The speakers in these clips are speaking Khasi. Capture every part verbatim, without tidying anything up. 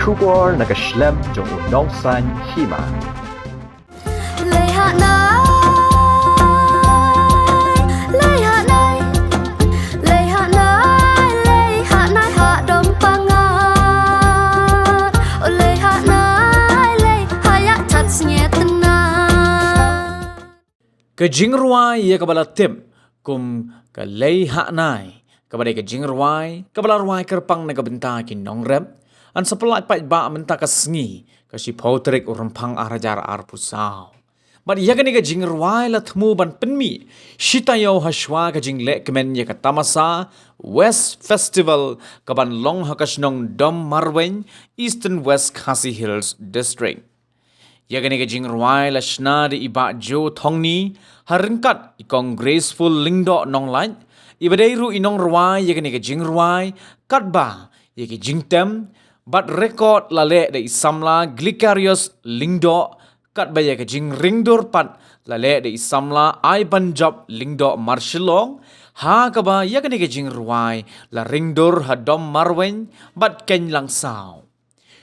Khubor na ka shlem jong u nongsan hima. Lei ha nai, lei ha nai, lei ha nai, lei ha nai ha dom pangat. O lei ha nai, lei ha ïa chat sngiat na. Ka jingrwai ïa kaba la tip kum ka Lei ha nai, kaba dei ka jingrwai kaba la rwai kyrpang na ka bynta ki nongrep, yn sa pyllait paidbah mynta ka sngi, ka shiphew tarik u Rymphang ar hajar arphew saw. Bad ïa kane ka jingrwai la thmu ban pynmih shi taïew hashwa ka jingleh kmen ïa ka tamasa West Festival kaban long ha ka shnong Dom Marweiñ, Eastern West Khasi Hills District. Ïa kane ka jingrwai la shna da i Bah Joe Thongni ha ryngkat i Kong Graceful Lyngdoh Nonglait, iba dei ruh i nongrwai ïa kane ka jingrwai, katba ïa ki jingtem bad rekod la leh da i samla Glicarius Lyngdoh, katba ïa ka jingringdur pat la leh da i samla Aibanjop Lyngdoh Marshillong, ha kaba ïa kane ka jingrwai la ringdur ha Dom Marweiñ bad Keiñ Langsaw.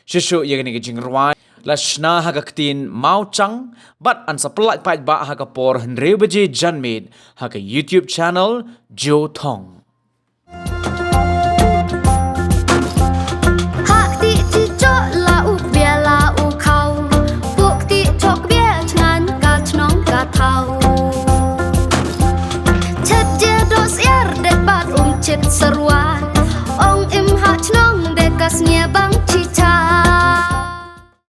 Shuh shuh ïa kane ka jingrwai la shna ha ka ktien Mawchang bad yn sa pyllait paidbah ha ka por hynriew baje janmiet ha ka YouTube channel Joe Thong. Ha kti chi chok la u kbia la u khaw. Puk kti chok kbia chngan ka chnong ka thaw. Chet je do siar det bat um chit sarwa. Ong im ha chnong de ka snia bang